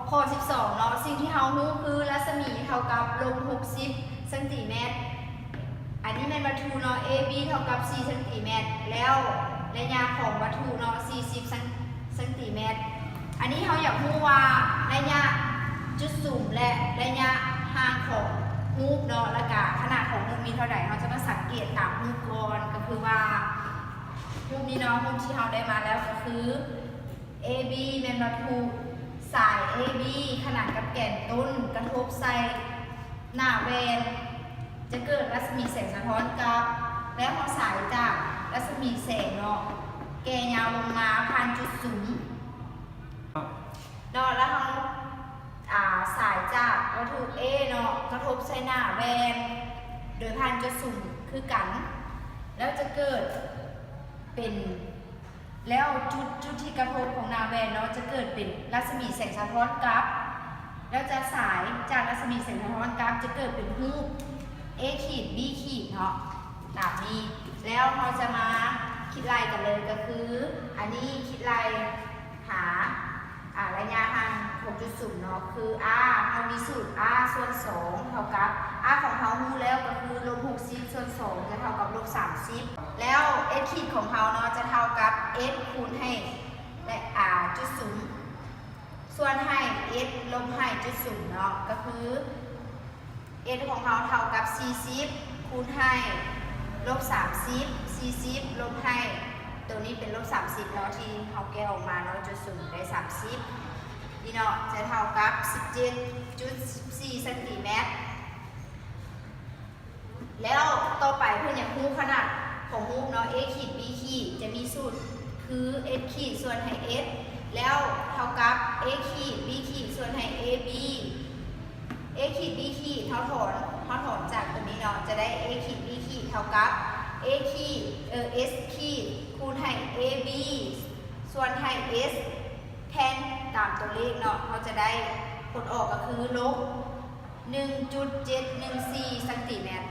ຂໍ້ສິບສອງເນາະ, ສິ່ງທີ່ເຮົາຮູ້ຄືລັດສະໝີເທົ່າກັບລົບຫົກສິບຊັງຕີແມັດ. ອັນນີ້ແມ່ນວັດຖຸເນາະ, ເອບີເທົ່າກັບສີ່ຊັງຕີແມັດ ແລ້ວໄລຍະຂອງວັດຖຸເນາະ ສີ່ສິບຊັງ ຊັງຕີແມັດ. ອັນນີ້ເຮົາຢາກຮູ້ວ່າໄລຍະຈຸດສຸມ ແລະ ໄລຍະຫ່າງຂອງຮູບເນາະ ແລະກະຂະໜາດຂອງຮູບມີເທົ່າໃດ, ເຮົາຈະມາສັງເກດຕາມຮູບກ່ອນ. ກໍຄືວ່າຮູບນີ້ເນາະ, ຮູບທີ່ເຮົາໄດ້ມາແລ້ວກໍຄື ເອບີແມ່ນວັດຖຸ, ສາຍເອບີຂະໜານກັບແກນຕົ້ນກະທົບໃສ່ໜ້າແວ່ນ ຈະເກີດລັດສະໝີແສງສະທ້ອນກັບ ແລ້ວເຮົາສາຍຈາກລັດສະໝີແສງເນາະ ແກ່ຍາວລົງມາຜ່ານຈຸດສຸມເນາະ ແລ້ວເຮົາ ອາ ສາຍຈາກວັດຖຸເອເນາະ ກະທົບໃສ່ໜ້າແວ່ນ ໂດຍຜ່ານຈຸດສຸມຄືກັນ ແລ້ວຈະເກີດເປັນ ແລ້ວຈຸດ ຈຸດທີ່ກະທົບຂອງໜ້າແວ່ນເນາະ ຈະເກີດເປັນລັດສະໝີແສງສະທ້ອນກັບ ແລ້ວຈະສາຍຈາກລັດສະໝີແສງສະທ້ອນກັບ ຈະເກີດເປັນຮູບເອຂີດບີຂີດເນາະ ຕາມນີ້. ແລ້ວເຮົາຈະມາຄິດໄລ່ກັນເລີຍ ກໍຄືອັນນີ້ຄິດໄລ່ຫາ ອາ ໄລຍະຫ່າງຂອງຈຸດສຸມເນາະ ຄື R ເຮົາມີສູດ R ສ່ວນສອງເທົ່າກັບ R ຂອງເຮົາຮູ້ແລ້ວກໍຄືລົບຫົກສິບສ່ວນສອງຈະເທົ່າກັບລົບສາມສິບ ແລ້ວເອຂີດຂອງເຮົາເນາະ ຈະເທົ່າກັບ S ຄູນໃຫ້ ອາ ຈຸດສຸມ ສ່ວນໃຫ້ S ລົບໃຫ້ຈຸດສຸມເນາະ ກໍຄື S ຂອງເຮົາເທົ່າກັບສີ່ສິບ ຄູນໃຫ້ລົບສາມສິບ ສີ່ສິບລົບໃຫ້ ໂຕນີ້ເປັນລົບສາມສິບເນາະ ທີ່ເຮົາແກະອອກມາເນາະ ຈຸດສຸມໄດ້ສາມສິບ ນີ້ເນາະ ຈະເທົ່າກັບສິບເຈັດຈຸດສິບສີ່ຊັງຕີແມັດ. ແລ້ວຕໍ່ໄປເພິ່ນຢາກຮູ້ຂະໜາດຂອງຮູບເນາະ A ຂີດ B ຂີດ ຈະມີສູດຄື S ຂີດສ່ວນໃຫ້ S ແລ້ວເທົ່າກັບ A ຂີດ B ຂີດສ່ວນໃຫ້ AB A ຂີດ B ຂີດ ເຮົາຖອນ ເຮົາຖອນຈາກຕົວນີ້ເນາະ ຈະໄດ້ A ຂີດ B ຂີດເທົ່າກັບ A ຂີດ ເອີ S ຂີດຄູນໃຫ້ AB ສ່ວນໃຫ້ S ແທນຕາມຕົວເລກເນາະ ເຮົາຈະໄດ້ຜົນອອກກໍຄືລົບໜຶ່ງຈຸດເຈັດໜຶ່ງສີ່ຊັງຕີແມັດ.